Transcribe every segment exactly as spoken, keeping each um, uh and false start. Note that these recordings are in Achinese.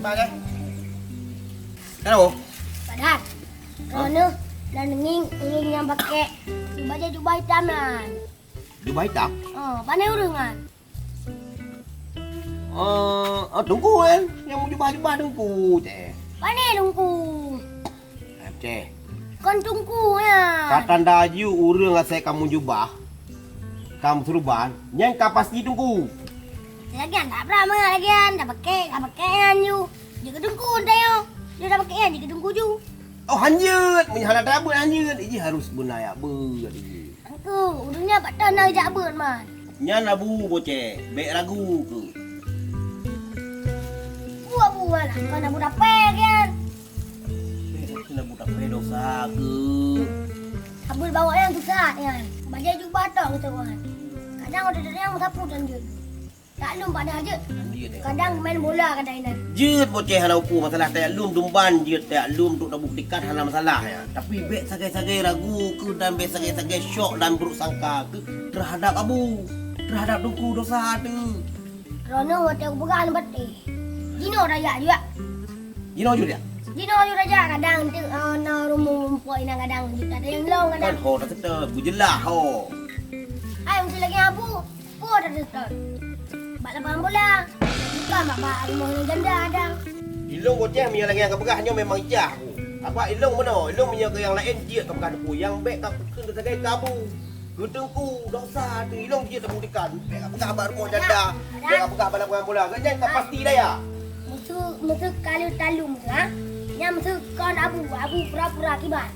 Kenapa? Padahai, hah? Droeneuh na neungieng ureueng nyang pakai bajée jubah itam nyan. Jubah itam? Oh, pane ureueng nyan? Eh, oh, teungku kan? Nyang meujubah-jubah teungku, teh. Pane teungku? Aceh. Kon teungku nyan. Ka tanda aju ureueng asai ka meujubah, ka meusurban, nyan ka pasti teungku. Lagian tak brat mangat lagian, dak pakai, dak pakai nyan ju. Jeuet keu teungku tayong. Jeuet dak pakai nyan jeuet keu teungku ju. Oh, hanjeuet. Meunyoe hana tabeuet hanjeuet, iji harus beuna jak beuet iji. Teungku, ureueng nyan pat na jak beuet man. Nyan Abu Boceh, bék ragu keuh. Buet-buet lah, kon Abu Dapé kian. Bék keuh Abu Dapé dosa keuh. Abul bawa nyang susah nyan. Bajée jubah tok gitu kan. Kadang ada yang sapu dan jeuet. Tak lum pada jeuet. Kadang main bola kadang inan. Jeuet Boceh hana upu masalah tayak lum dumban jeuet tayak lum untuk tabuktikan hana masalah ya. Tapi bék sagai-sagai ragu keuh dan bék sagai-sagai syok dan buruk sangka keuh terhadap Abu, terhadap teungku dosa tu. Rono watée kupeugah aneuk baté. Jinoe raja juga. Jinoe juga. Jinoe juga raja kadang tu, eh, na rumoh rumpok inan kadang jeuet ada yang long kadang. Kan ho tak setel, bujelah ho. Hai mesti lagi Abu. Peue dah seutôt? Bak lapangan bola. Bukan bak, bak rumoh ureueng janda ada. Ilong Boceh meunyoe lagée nyang kapeugah nyoe memang ijah aku. Apa ilong meunoe, ilong meunyoe keu nyang laén jeuet kapeugah teungku, nyang bék kakheun sagai keu Abu. Keu teungku, dosa teuh ilong jeuet tabuktikan. Bék kapeugah bak rumoh janda, bék kapeugah bak lapangan bola. Geuhnyan ka pasti daya. Musoh, musoh kalu talum tu, ha? Nyang musoh kon Abu, Abu pura-pura kiban.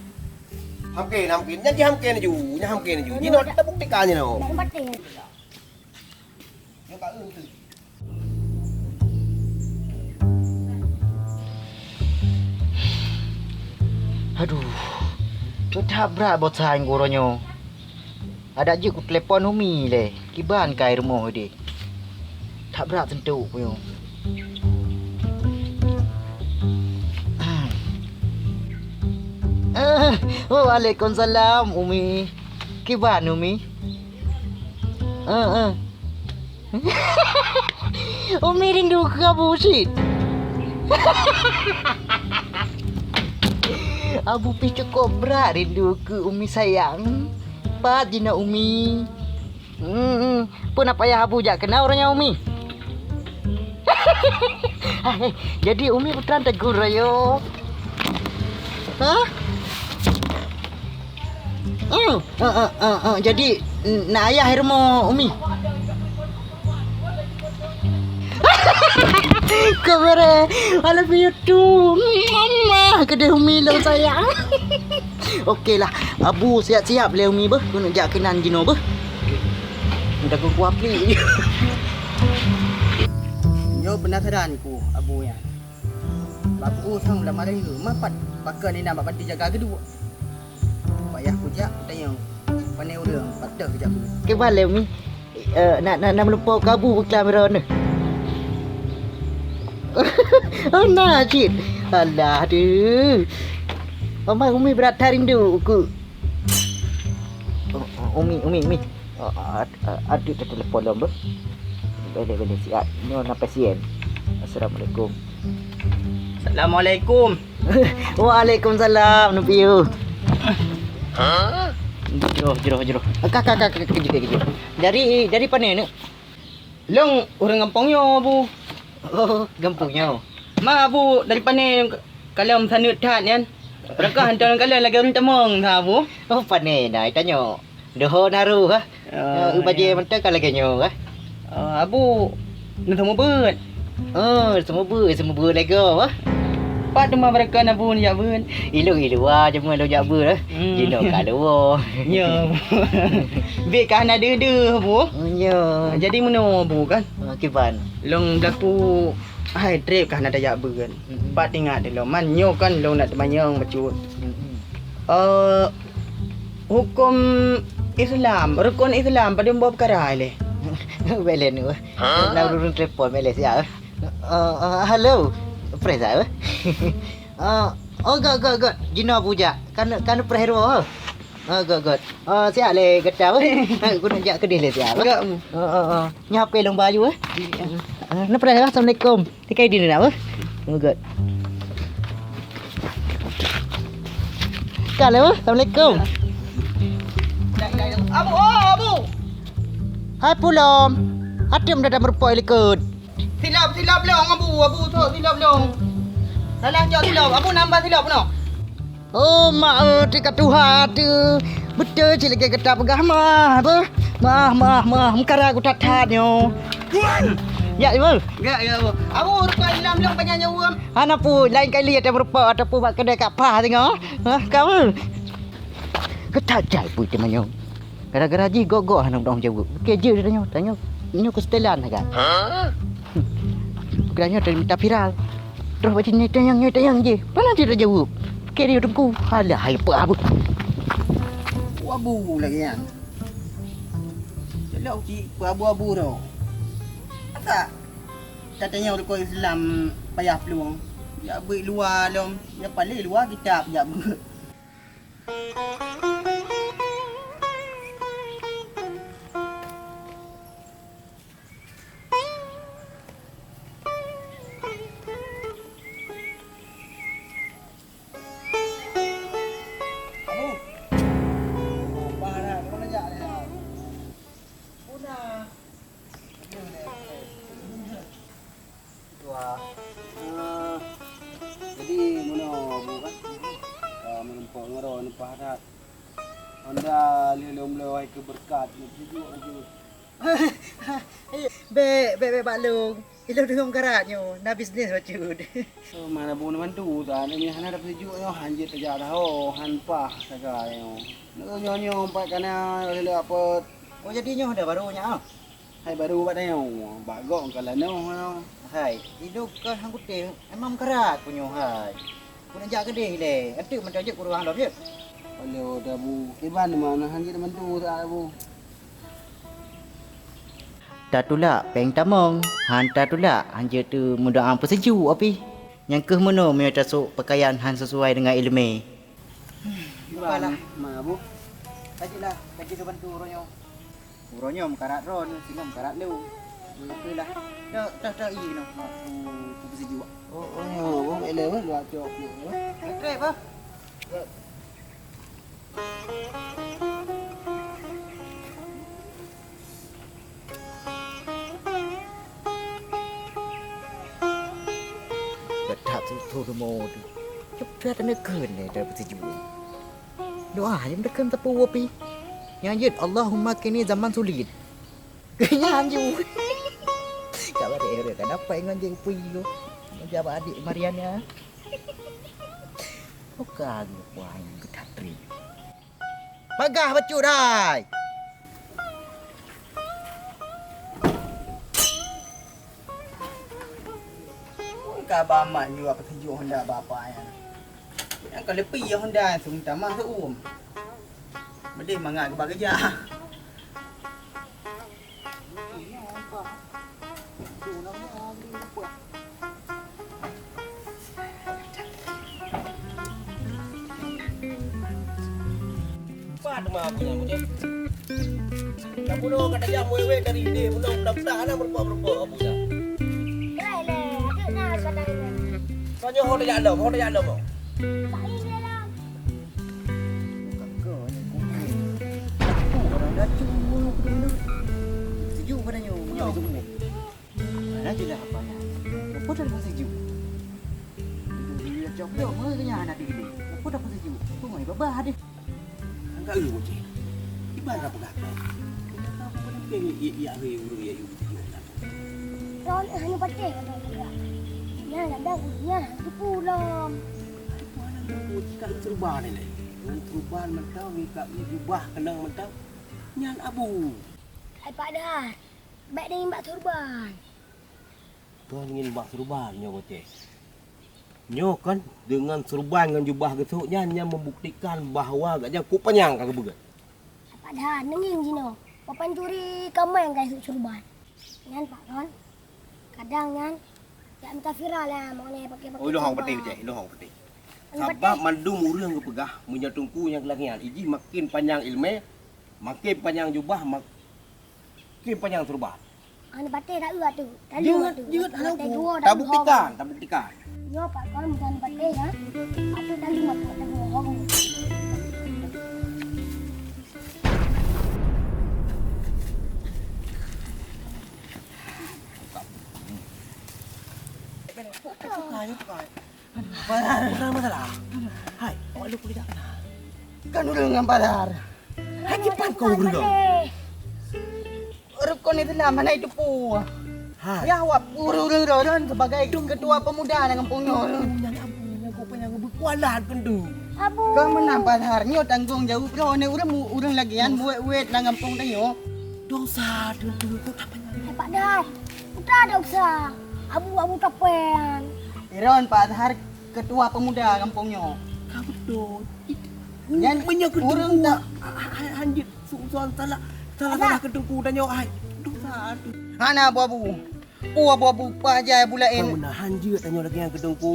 Hamke, hamke. Nyan ji hamke laju, nyan hamke laju. Jinoe tabuktikan jinoe. Dak meupatéh. Aduh, cok that brat bosan gurée nyoe. Adak jeuet kutelepon Umi lé, kiban keu rumoh ideh. That brat seuntok ku nyoe. Eh, waalaikumsalam, Umi. Kiban, Umi? Eh, eh. Umi rindu keu Abu cit. Abu pih cukôp brat rindu keu Umi sayang. Pat jinoe Umi? Hmm, hmm. Peue na payah Abu jak keunoe uroe nyoe, Umi? Jadi Umi peue teuma teugurée? Hah? Hmm, eh, eh, eh, eh. Jadi, n-, na ayah i rumoh Umi? Keubeuréh, I love you too. Mama, keudeh Umi lôn sayang. Oke lah, Abu siap-siap lé Umi beuh, keuneuk jak keunan jinoe beuh. Udah kukuap ni. Nyoe penasaran ku, Abu nyan. Bak peue sang lam areueng, ma pat pakon inan bak panti jaga geuduek. Payah kujak kutanyong, pane ureueng pat teuh kujak beuet. Kiban lé Umi, eh, na, na, na meulumpoe keu Abu beuklam droeneuh. Oh, na cit. Alah, deuh. Mama Umi brat that rindu keu. Oh, oh, Umi, Umi, Umi. Oh, ad-, ad-, aduh, telepon lom beuh. Boleh, boleh, siap. Nyoe na pasien. Assalamualaikum. Assalamualaikum. Waalaikumsalam, Nupiu. Jroh, jroh, jroh. Ka, ka, ka, ka, keujeuet, keujeuet. Dari, dari pane, Neuk? Lôn ureueng gampông nyoe, Bu. Oh, gampông nyoe. Ma, Bu, dari pane kalon saneut that nyan? Rakah hantom kalon lagèe ureueng tamong sa, Bu. Oh, pane na tanyoe. Doho naru, ha? Oh, ya. Bajèe mantong ka lagèe nyoe, ha? Oh, Abu, na seumeubeuet? Oh, seumeubeuet, seumeubeuet lé goe, ha? Pat teuma barokon Abu neujak beuet? Ilôn i luwa, cuma lôn jak beuet, ha? Hmm. Jinoe ka luwa. Nyo. Bèk ka hana deuh-deuh, Bu. Oh, nyo. Jadi meunoe, Bu, kan? Ah, kiban? Lôn beulaku hai trép ka hana tajak beuet. Mm-mm. Pat ingat lôn, man nyoe kan lôn nak teumanyong bacut. Mm-mm. Eh, huköm Islam, rukon Islam, padum boh peukara ilèe? Bèk lé nu. Hah? Na ureueng telepon, bèk lé siat. Eh, eh, halo. Preh sa, eh? Eh, oh, göt, göt, göt. Jinoe Abu jak. Kan, kan preh rumoh, eh? Ah, göt, göt. Ah, siat lé gata, eh? Ah, keuneuk jak keudeh lé siat, eh? Göt. Ah, ah, ah. Nyoe H P lôn ba aju, eh? Iya. Ah, na preh, eh? Assalamualaikum. Tikai di na, eh? Meugot. Ka lé, Assalamualaikum. Abu, oh, Abu. Hai Pulom. Atem dah meurumpok likot. Silop, silop long, Abu, Abu, sok silop long. Salah cok silop, Abu nambah silop noh. Oh, mak, eh, tika Tuhan tu. Beutôi cit lagèe gata peugah mah, apa? Mah, mah, mah, meukara geutat-that nyoe. Ya, Ibu. Enggak, ya, Abu. Abu, rupa ilam long panyang nyawa. Hana pu, lain kali ata meurupa, ata pu bak keudè kat pah singoh. Ha, kamu. Geutat jai pui teuma nyoe. Gara-gara jih gok-gok hana udang jaweueb. Oke, jeuet tanyoe, tanyoe, nyoe keu setelan sagai. Bukan nyoe tadi mita viral. Terus baca nyoe tayang, nyoe tayang je. Mana dia jaweueb? Oke, dia tunggu. Alah, hai apa, apa? Wabu lagi nyan. Celok cik, abu-abu tu. Masa? Katanya ureueng Islam payah plueng. Ya beuet luwa lom. Ya paléng luwa kitab ya beuet. Abu. Oh, parah. Kau nak jak dia? Puna. Wah. Ah, jadi meunoe, Bu, kan? Ah, meurumpok ngon droeneuh paih that. Honda lheueh lom lewai keu beureukat, neupeujok laju. Bèk, bèk, bèk, Bak Long. Ilôn deungon meukarat nyoe, na bisnis bacut. Oh, mana Bu neubantu, ta, nyoe hana tapeujok nyoe, han jeuet tajak dah, oh, han paih sagai nyoe. Nyoe, nyoe, nyoe, empat kana, lheueh apot. Oh, jadi nyoe dah baru nyak, ah? Hai baru bak tanyoe, bak gok ka lanoh nyoe. Hai, ilôn ka han kutem, emang meukarat ku nyoe hai. Ku neujak keudeh ilèe, enteuk mantong jeuet ku ruang lom jeuet. Alah, dah Bu, kiban teuma na han jeuet bantu saat Bu. Tatulak péng tamong, han tatulak han jeuet teumeudoá peuseujok pih. Nyang keuh meunoe meunyoe tasôk peukayan han sisuai deungon iéleumé. Kiban, ma, Bu? Ka jeuet lah, ka jeuet bantu uroe nyoe. Uroe nyoe meukarat droeneuh, singoh meukarat lôn. Oke lah. Dah, dah, dah, iya, noh. Aku, aku peuseujok. Oh, oh, oh, oh, eleh, weh, luwa cok, weh. Trép, bah. Geutak tutoe rumoh tu. Cepat neukheun lé daripada peuseujok. Doa nyang teukeun teupeu pih. Nyang jeuet, "Allahumma qini zaman sulit." Nyan ju. Ka bareh ureueng ka dapat ngon jih pui tu. Meujak bak adik Mariana. Buka geuh puai nyang geutatri. Bagah bacut hai. Ui, ka ba mak jua peuseujok honda bapa nyan. Nyang ka leupie honda su meutamah seuuem. Meudeh mangat geuba geujak. Pat ma aku nyang kucok. Kamu lo kata jam wewe dari dia, belum daftar anak berempat-berempat aku dah. Dah le, adik nak sadar le. Kau nyoh ho tajak lom, ho tajak lom. Baik le lah. Kakak ni kumpul. Aku orang dah cuma aku dulu. Sejuk badannya, mengalir semua. Mana je lah apa yang. Apa dah pun sejuk. Dia cok dia, mana kena anak dia. Apa dah pun sejuk. Apa mai babah deh. Angkat lu bocah. Iban ka peugah kau. Kenapa kau nak pergi ya ya ya ya ya. Ron hanya pakai kata dia. Nya dah dah nya tu pulang. Mana aku cakap lu serba ni leh. Lu serba mentau, ni kat ni jubah kenang mentau. Nyan abu. Hai Pak Dah, baik deh bak serban. Tuan ingin bak serban nyoe boceh. Nyoe kan dengan serban ngon jubah geusok nyan, nyan membuktikan bahwa gak nyan kup panyang ka geubeugét. Padahai neungieng jinoe, papan turi kamai nyang ka isok serban. Nyan Pak Ron, kadang nyan jak mita viral lah, mok nyan pakai-pakai. Oh, ilôn hong serban. Peuteh, boceh, ilôn hong peuteh. Sabab mandum ureueng geupeugah, meunyoe teungku nyang keulangian, ijih makin panyang ileumé, makin panyang jubah, makin panyang serban. Hana patéh taeu atu. Talu atu. Jeuet, jeuet, hana tabuktikan, tabuktikan. Nyoe Pak Kon, bukan patéh, ya. Aku tadi mau buat teguh. Bukan masalah. Hai, awak lupa kita kenal. Kan ureueng ngon Badar. Hai, kiban kau ureueng. Ureueng kon Islam hana jiteupeue. Hai. Ya, awak ureueng-ureueng sebagai ketua pemuda dalam kampung nyoe. Nyan abu, nyan kau payah ngebeukualat keudu. Abu. Kau meunan Badar, nyoe tanggong jaweueb droeneuh ureueng, ureueng lagèe nyan buet-buet lam kampung tanyoe. Dosa tu, tu, tu, tak payah. Eh, Pak Dar, kita ada usaha. Abu, abu tapean. Iron Pak Dar, ketua pemuda kampung nyoe. Ka beutôi. Nyan meunyoe ureueng keu teungku, tak ha-, ha-, ha-, hanjeuet su-, suang salah, salah-salah keu teungku tanyoe, hai. Dosa tu. Hana abu-abu. Peue abu-abu, peue aja abu laén. Ka meunan hanjeuet tanyoe lagèe nyan keu teungku.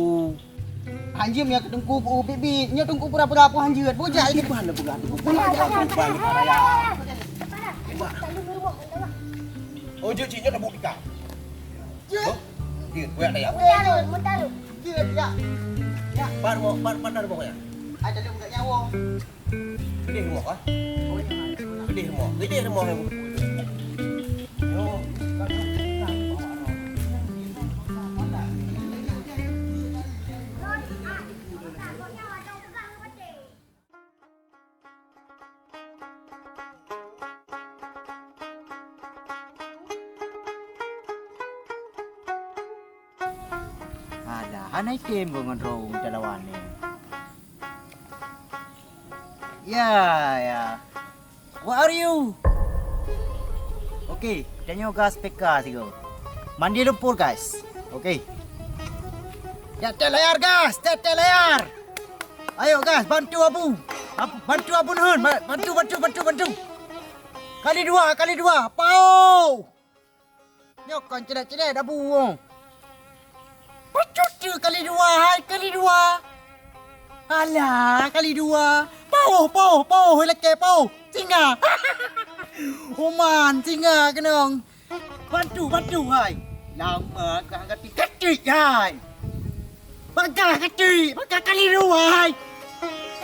Hanjeuet nyan keu teungku, peue biet-biet. Nyoe teungku pura-pura peue hanjeuet. Bujak. Kiban na peugah teungku. Pura-pura peue hanjeuet. Oh, jeuet cit nyoe tabuk tika. Jeuet. Jeuet, buyak dayah. Meutarô, meutarô. Jeuet, ya. Ya. Pat mo, pat, pat mo ya. Ada lu enggak nyawa. Geudeh rumoh, ah. Geudeh rumoh, geudeh rumoh. Ada hana item ngon droe talawan ni. Ya, ya. What are you? Okey, tanyoe gas P K sigoe. Mandi lumpur, guys. Okey. Tet-tet layar, gas, tet-tet layar. Ayo, gas, bantu Abu. Ab-, bantu Abu Nuhun. Ba-, bantu, bantu, bantu, bantu. Kali dua, kali dua. Pau! Nyoe kon cedek-cedek dabu. Pacut tu kali dua, hai, kali dua. Alah, kali dua. Paoh, paoh, paoh, lakèe paoh. Singa. Uman, singa keunong. Bantu, bantu, hai. Lama kah gati kacik, hai. Bagah kacik, bagah kali dua, hai.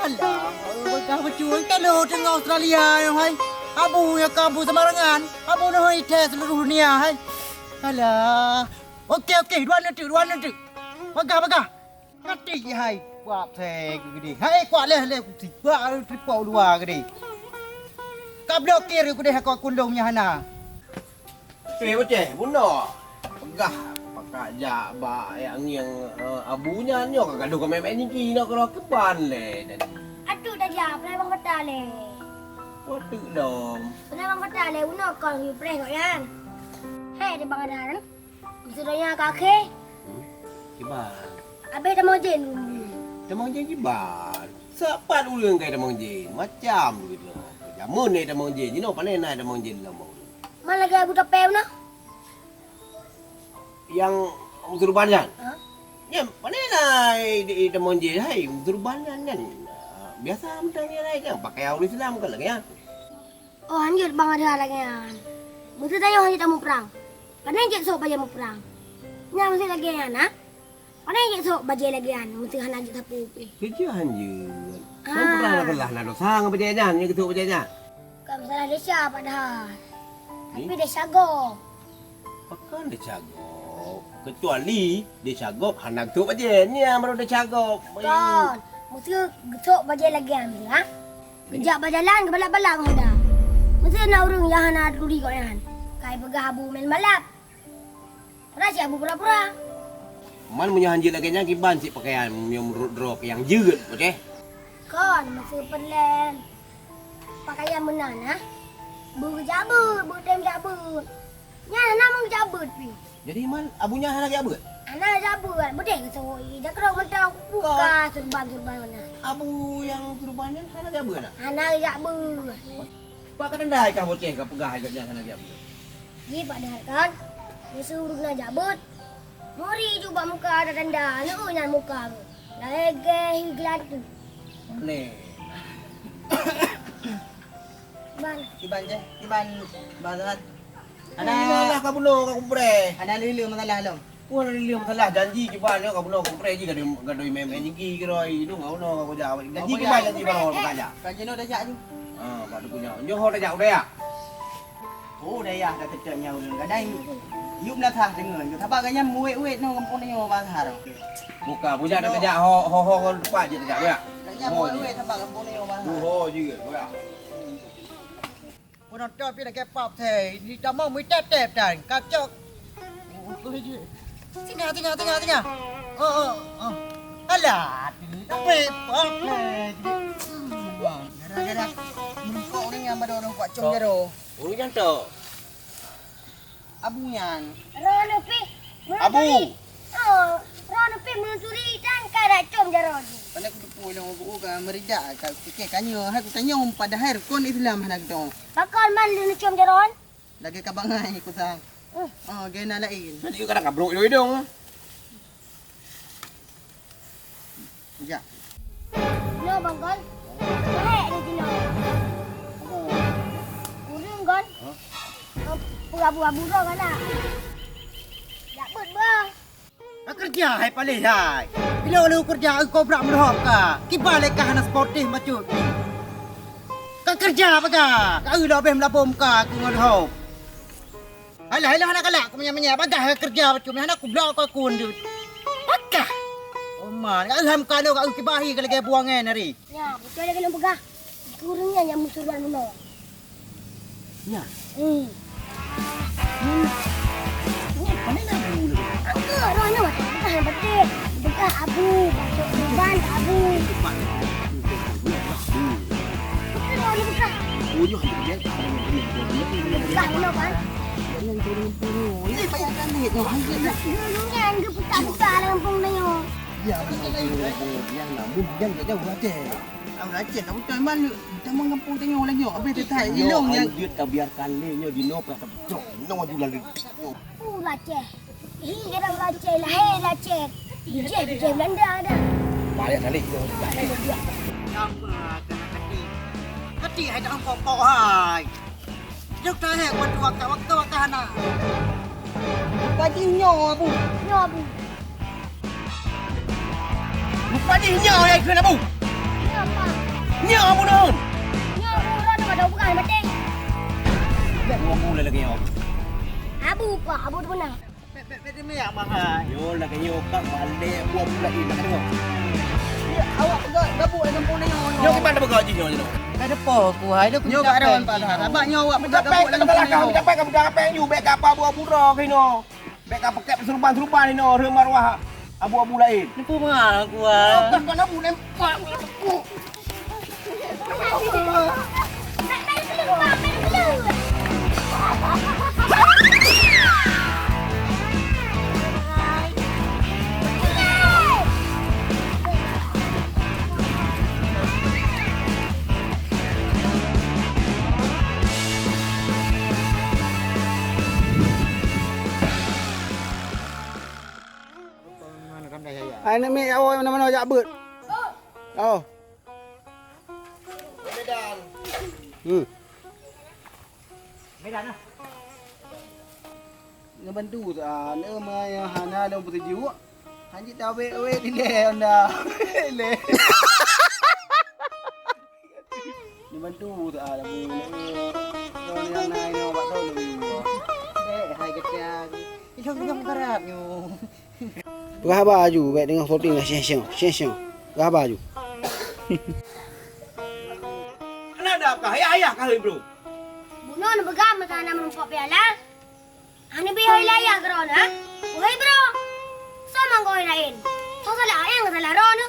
Alah, bagah beutôi talo teungoh Australia nyoe, hai. Abu nyoe ka abu seumarangan, abu nyoe item seuluruh dunia, hai. Alah. Oke, oke, dua neuk teuk, dua neuk teuk. Bagah, bagah. Kacik, hai. Kuat, hai, gede. Hai, kuat leh, leh, kusi. Bak, tripok dua gede. Ka blokir gede, kau kundong nyan hana. Eh, Boceh, bunoe. Peugah pakat jak bak Yak Ngieng, eh, Abu nyan nyoe ka gadoh keu mèmèk niki nyoe keudroe kiban lé tadi. Atu tajak, peunah bang Fata lé. Wateuk lom. Peunah bang Fata lé, bunoe kon yue preh gobnyan. Hai, di bang Adan. Meusidroe nyan ka akhé. Hmm? Kiban. Abéh tamong jén. Tamong jén kiban. Sapat ureueng kai tamong jén. Macam begitu. Jameun nai tamong jén. Jinoe pane nai tamong jén lom. Man lagèe Abu Tapé bunoe? Nyang meusurban nyan? Ha? Nyan pane na i, i tamong jén hai meusurban nyan, nyan. Biasa mantong nyan hai nyan pakai ureueng Islam kan lagèe nyan. Oh, hanjeuet bang ada lagèe nyan. Meuseu tanyoe hanjeuet tamuprang. Pane jeuet sôk bajèe muprang. Nyan meuseu lagèe nyan, ha? Pane jeuet sôk bajèe lagèe nyan, meuseu hana jeuet sapeue pih. Keujeuet hanjeuet. Ah. Muprang adalah na dosa ngon bajèe nyan, nyang geusôk bajèe nyan. Bukan masalah desya padahai. Tapi desya gob. Pakon desya gob? Kecuali desya gob hana geusôk bajèe, nyan baru desya gob. Kon, meuseu geusôk bajèe lagèe nyan, ha? Geujak bak jalan geubalak-balak ngon Uda. Meuseu na ureueng nyang hana turi gobnyan. Kai peugah Abu meubalap. Padahai cit Abu pura-pura. Man meunyoe hanjeuet lagèe nyan kiban cit pakaian meunyoe meunurot droe nyang jeuet, oke? Kon, meuseu peureulèe pakaian meunan, ha? Beu geujak beuet, beu tem jak beuet. Nyan hana meugeujak beuet pih. Jadi man Abu nyan hana geujak beuet? Hana geujak beuet, beudeh geuseuôt ie, jakrong mantong buka surban-surban meunan. Abu nyang surban nyan hana geujak beuet na? Hana geujak beuet. Bak keudandai kah Boceh ka peugah hai gobnyan hana geujak beuet? Ji Pak Dahar kan, meuseu ureueng na jak beuet. Muri ju bak muka ada tanda, neu nyan muka geuh. Lagèe geulanteuk. Lé. Ban. Kiban je, kiban Bang Zahar. Ada lah ka bunoe ka kupreh. Ada lé-lé masalah lom. Wah, lé masalah janji kiban nyoe ka bunoe kompreh jih gadoh, gadoh imèe-imèe nyigi keudroe, idong ka bunoe ka kujak. Janji kiban janji baroe ka jak. Ka jinoe tajak ju. Ha, bak Teungku nyoe. Nyoe ho tajak udaya. Oh, dayah ka teucok nyan ureueng gadai. Yub na thah deungon. Sabab gobnyan muwét-wét nyoe gampông tanyoe pasar. Buka, bujak na tajak ho, ho, ho, ho teumpat jih tajak, ya. Gobnyan muwét-wét sabab gampông tanyoe pasar. Duho jih, ya. Penonton pi lagèe pap thèe, di tamong meuitép-tép dan kacok. Singa, singa, singa, singa. Oh, oh, oh. Alah, tapi pap thèe. Gara-gara meureumpok ureueng nyang bado ureueng kuat com jaroe. Ureueng nyan tok. Abu nyan. Roh neupi. Abu. Oh, roh neupi meuturi dan ka racom jaroe jih. Pandai kuteupue nyang buku ka meuridak ka pikir ka nyoe, hai kutanyong padahai rukon Islam hana keudong. Pakon man leuneuk com jaroe? Lagèe ka bangai kusang. Eh. Oh, gena laén. Nanti kadang kabrok idong. Jak. Nyoe Bang Gol. Baik di sinoe. Ureueng Gol. Hah? Pura-pura buroe kana. Jak beuet bah. Ka keureuja hai paléh hai. Bila lôn keureuja eu kobra meulhok ka. Kiban lé ka hana sportif bacut. Ka keureuja paga. Ka eu lobeh meulabôm ka keu ngon hok. Alah, alah, hana galak, ku meunyan-meunyan, bagaih keureuja bacut, hana kublok keu aku ndeuet. Bagaih. Oma, ka eu ham kalo, ka eu kibahi ka lagèe buang ngen hari. Nya, beutôi lagèe lôn peugah. Ureueng nyan nyang meusuruhan bunoe. Nya. Hmm. Hmm. Nyan, pane na Abu lagèe? Aku roh nyoe, bukan yang penting. Bukan Abu, maksud Iban Abu. Bukan roh nyoe, bukan. Oh, nyoe hana biasa. Bukan, bukan. Ini banyak kali, nyoe hana. Nyoe, nyoe, nyoe, buka-buka dalam pung nyoe. Ya, bukan, bukan, bukan. Yang namun, yang tak jauh, Aceh. Tahu Aceh, tak betul, Iban. Kita mengepung tengok lagi, habis dia tak ilong yang dia tak biarkan ni, nyoe di no, tak betul. Nyoe juga lagi. Oh, Aceh. Hi, kira Aceh, lahir Aceh. Bijèh, bijèh Belanda dah. Banyak kali. Apa kena kati? Kati hai dalam pokok hai. Duk tahe buat waktu-waktu hana. Rupa jih nyoe, Abu. Nyoe, Abu. Rupa jih nyoe, ya, kena, Abu. Nyoe, Pak. Nyoe, Abu, nuhun. Nyoe, Abu, roh tu ada bukan, betul. Dah dua bulan lagi, Abu. Abu, Pak, Abu tu benar. Bèk, bèk, bèk, bèk, bèk, bèk, bèk, bèk. Nyoe lagèe nyoe ka malèe buah bulat ni, ka deungö? Ya, awak peugah gabuk lam gampông nyoe. Nyoe kiban tapeugah jih nyoe, nyoe. Ka deungo ku hai, lôn nyoe ka capek ron jih. Sabab nyoe awak peugah gabuk lam gampông nyoe. Capek, capek, capek, capek, capek, you bèk ka apa buah burok inoe. Bèk ka pakai seuruban-seuruban inoe, rheueh maruah abu-abu laén. Neupeu ma ku hai. Nyoe ka keuneuk buleuen. Hai, aneuk miet, awak meunoe-meunoe jak beuet. Oh. Hmm. Ngebantu sa, aneuk ma nyang hana lôn peutuju. Hanjeuet tawét-wét ilèe honda. Ilèe. Ngebantu sa, aneuk ma nyang na inoe bak thôn. Eh, hai keucang. Ilôn-ilôn barat nyoe. Peugah haba laju, bèk deungö shooting lah, sheng, sheng, sheng, sheng. Peugah haba laju. Aneuk dap kah? Ayah, ayah kah, bro? Bunoe neupeugah meusalah meurumpok piala. Hana biyeu ilèe ayah keudroe na. Wahai bro, soe mangkôi laén? Soe salah ayah ngon salah droeneuh?